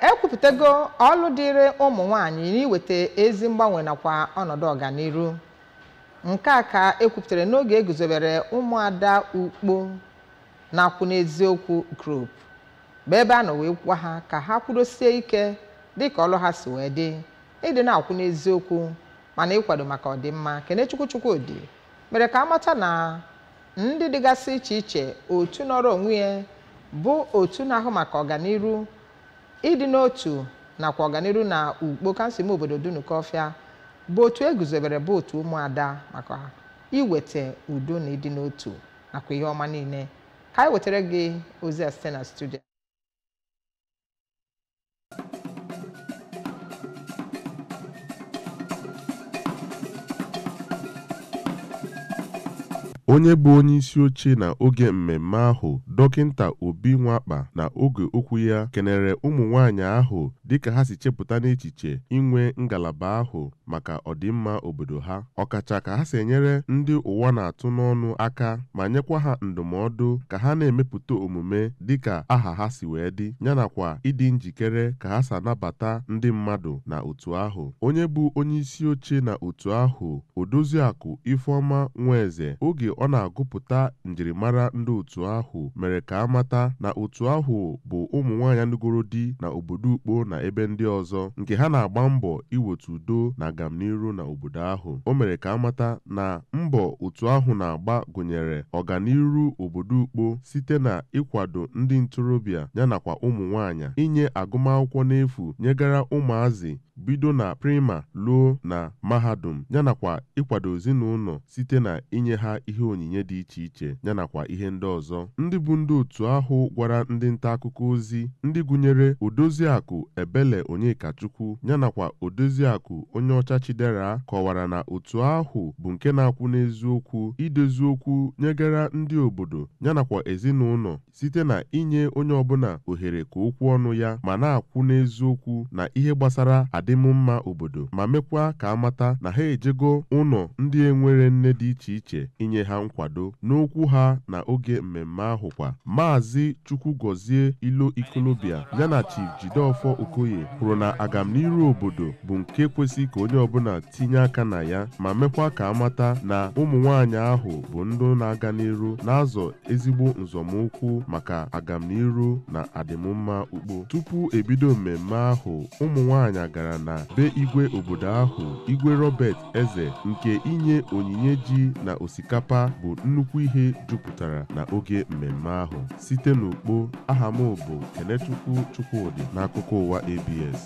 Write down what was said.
Ekwupụtago ọlụ dịrị ụmụ nwaanyị n'iweta ezi mgbanwe nakwa ọnọdụ ọganiru. Nke a ka ekwupụtara n'oge eguzobere ụmụada Ukpo na-akwụ n'eziokwu group, bụ ebe a nọ wee gwa ha ka ha kwudosie ike dịka ọlụ ha si wee dị, ịdị na-akwụ n'eziokwu mana ịkwado maka ọdịmma. Kenechukwu Chukwudị mere ka amata na ndị dịgasị iche iche otu nọrọ onwe ya bụ otu na-ahụ maka ọganiru, ịdị n'otu nakwa ọganiru na Ukpo kansụl ime obodo Dunukọfịa bụ otu eguzobere bụ otu ụmụada maka iweta udo na ịdị n'otu nakwa ihe ọma niile. Ka anyị wetara gị ozi a site na studio. Onye bụ onye isi oche na oge mmemme ahụ, Dọkịnta Obi Nwakpa, na oge okwu ya kenere ụmụ nwaanyị ahụ dịka ha si chepụta n'echiche inwe ngalaba ahụ maka ọdịmma obodo ha, ọkacha ka ha si enyere ndị ụwa na-atụ n'ọnụ aka ma nyekwa ha ndụmọdụ ka ha na-emepụta omume dịka aha ha si wee dị, yanakwa ịdị njikere ka ha si anabata ndị mmadụ na otu ahụ. Onye bụ onye isi oche na otu ahụ, Odoziakụ Ifeọma Nweze, oge ọ na-agụpụta njirimara ndị otu ahụ, mere ka a mata na otu ahụ bụ ụmụ nwaanyị nugoro di na obodo Ukpo na ebe ndị ọzọ nke ha na-agba mbọ iweta udo na agamniru na obodo ahụ. O mere ka a mata na mbọ otu ahụ na-agba gụnyere ọganiru obodo Ukpo site na ịkwado ndị ntorobịa yanakwa ụmụ nwaanyị, inye agụmakwụkwọ n'efu nyegara ụmụazị bido na prịma luo na mahadum, yanakwa ịkwado ezinụlọ site na inye ha ihe onyinye dị iche iche yanakwa ihe ndị ọzọ. Ndị bụ ndị otu ahụ gwara ndị nta akụkọ ozi, ndị gụnyere Odoziakụ Ebele Onyekachukwu yanakwa Odoziakụ Onyeọcha Chidera, kọwara na otu ahụ bụ nke na-akwụ n'eziokwu, idozi okwu nyegara ndị obodo yanakwa ezinụlọ site na inye onye ọbụla ohere ka okwu ọnụ ya ma na-akwụ n'eziokwu na ihe gbasara adịmma obodo, ma mekwa ka amata na ha ejego ụlọ ndị enwere nne dị iche iche inye ha nkwado. N'okwu ha na oge mmemme ahụ kwa, Maazị Chukwugọzie Ilo Ikolobia yana Chief Jideofor Okoye kwuru na agamniru obodo bụ nke kwesị ka onye ọbụla tinye aka na ya, ma mekwa ka amata na ụmụ nwaanyị ahụ bụ ndị na-aga n'iru na-azọ ezigbo nzọmụkwụ maka agamniru na adịmma Ukpo. Tupu ebido mmemme ahụ, ụmụ nwaanyị gara na be igwe obodo ahụ, Igwe Robert Eze, nke inye onyinye ji na osikapa bụ nnukwu ihe jupụtara na oge mmemme ahụ. Site n'Ukpo, aha m bụ Kenechukwu Chukwudị n'akụkọ ụwa ABS.